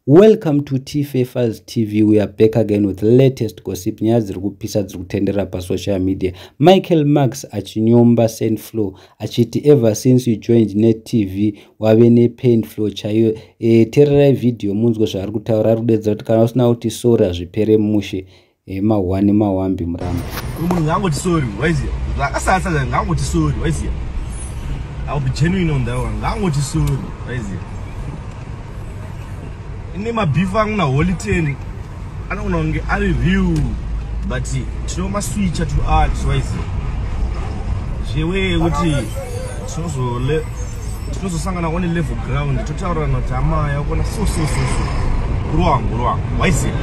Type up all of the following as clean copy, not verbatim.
Welcome to T Files TV. We are back again with latest gossip. Nyaya dziri kupisa dziri kutenderera pasocial media. Michael Marks achinyomba Saintfloew achiti ever since you joined Net TV wave nepain flow chaiyo. Tererai vhidhiyo munzwe zvaari kutaura. Ari kudedza kuti kana usina kuti sorry hazvipere mushe. Mahwani mawambi murambo. Munhu ngaangoti sorry, waiziya. Zvakasasa ngaangoti sorry, waiziya. I'll be genuine on that one. Ngaangoti sorry, waiziya. Ine mabeef angu naHoly 10 anogona kunge ari real, but tinomaswitcha to art, waiziya. Zvewe kuti tinozosangana on a level ground, totaurirana kuti amaya ukona so so so so ruwangu ruwangu, waiziya,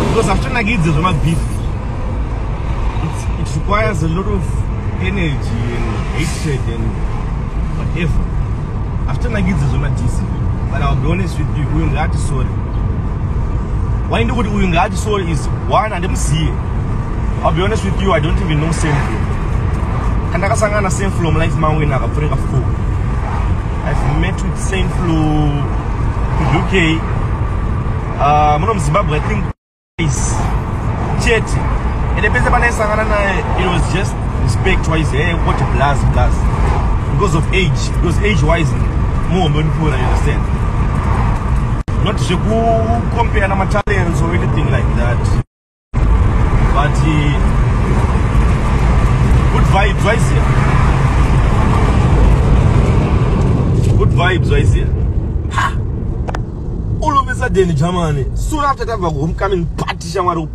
because hazvitonakidze zvemabeef. It requires a lot of energy and hatred and whatever. Hazvitonakidze zvemadisi, but I'll be honest with you, uyu ngaati sorry. Why ndikuti uyu ngaati sorry is one, handimuziye. I'll be honest with you, I don't even know Saintfloew. Kandakasangana naSaintfloew mulife mangu ina akapfurika 4. I've met with Saintfloew kuUK, muno muZimbabwe I think is chete, ende pese pandaisangana naye it was just respect wise, hey, what blaz blaz, because of age, because age wise muhombe ndipfuura, you understand, not zvekucompare namatalents or anything like that, but good vibes, waiziya, good vibes, waiziya. All of a sudden, Germany, soon after tabva kuhomecoming party, shamwari,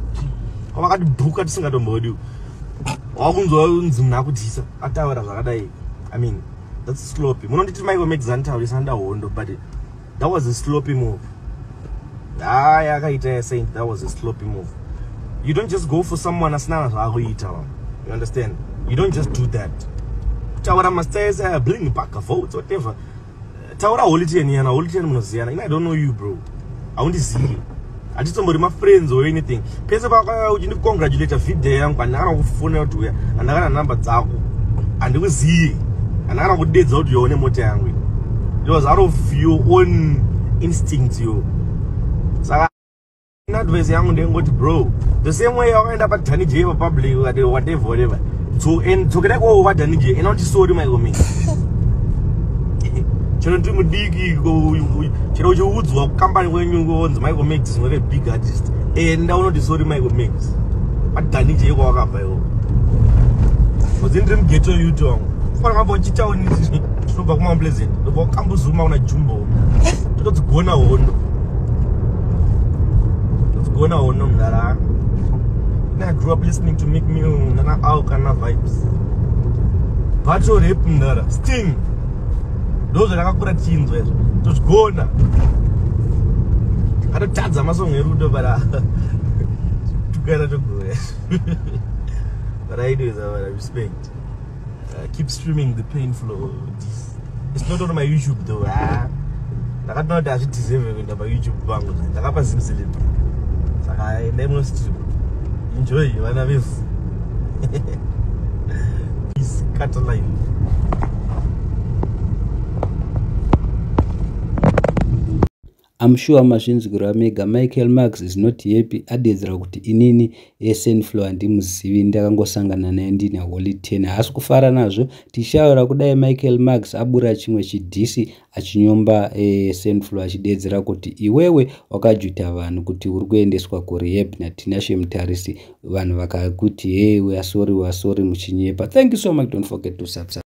kwavakatibhuka tisingatombodi, wakunzwa unzi munhu akudhisa ataura zvakadai. I mean, that's sloppy. Munonditi Michael Max anitaurisa ndahondo, but that was a sloppy move. Hayi, akaita Saint, that was a sloppy move. You don't just go for someone asina zvaakuita, you understand? You don't just do that. Kutaura mazita ese aya, bling back votes, whatever, taura Holy Ten yana Holy Ten munoziyana. Ina I don't know you, bro, haundizivi, hatitombori mafriends or anything. Pese pakauya uchindicongratulata video yangu, handakana kufonera kuti uya, handakana namba dzako, handikuzivi, handakana kudedza kuti uyaone mota yangu. It was out of your own instinct yo. Saka advice yangu ndengoti, bro, the same way wakaenda paDanny J papublic ukati whatever whatever, dzokera ikoko kwaDanny J, ena kuti sorry, Michael Mix. Chero ndiri mudiki, chero uchiudzwa kukambani kwenyu konzi Michael Max is not a big artist, enda unoti sorry, Michael Max, paDanny J kwawakabva iwo. Kozi ndiri mughetto youth wangu, fana kwamba uchitauni, tinobva kuMount Pleasant, ndobva kuKambuzuma kuna Jumbo, totodzigona hondo, todzigona hondo mudara. I grew up listening to Meek Mill, Nana Alka na Vibes. Battle rap mudara, Sting. Ndo zvandakakura tichinzwa izvo, tozvigona. Atotadza masongo erudo, but tukana togona. But I do is I respect. Keep streaming the Pain Flow. It's not on my YouTube though. Ndakatoona kuti hazvideserve kuenda paYouTube pangu, ndakapa Zimceleb, saka endai munostream, enjoy vana vevhu. Peace, Cataline. I'm sure mazvinzwira mega. Michael Marks is not happy. Adedzera kuti inini Saintfloew handimuzivi, ndakangosangana naye ndine Holy 10. Haasi kufara nazvo. Tichaura kudai, Michael Marks abura chimwe chidhisi achinyomba Saintfloew, achidedzera kuti iwewe wakajuta vanhu kuti uri kuendeswa kurehab naTinashe Mutarisi, vanhu vakakuti hey, we are sorry, we are sorry, muchinyepa. Thank you so much, don't forget to subscribe.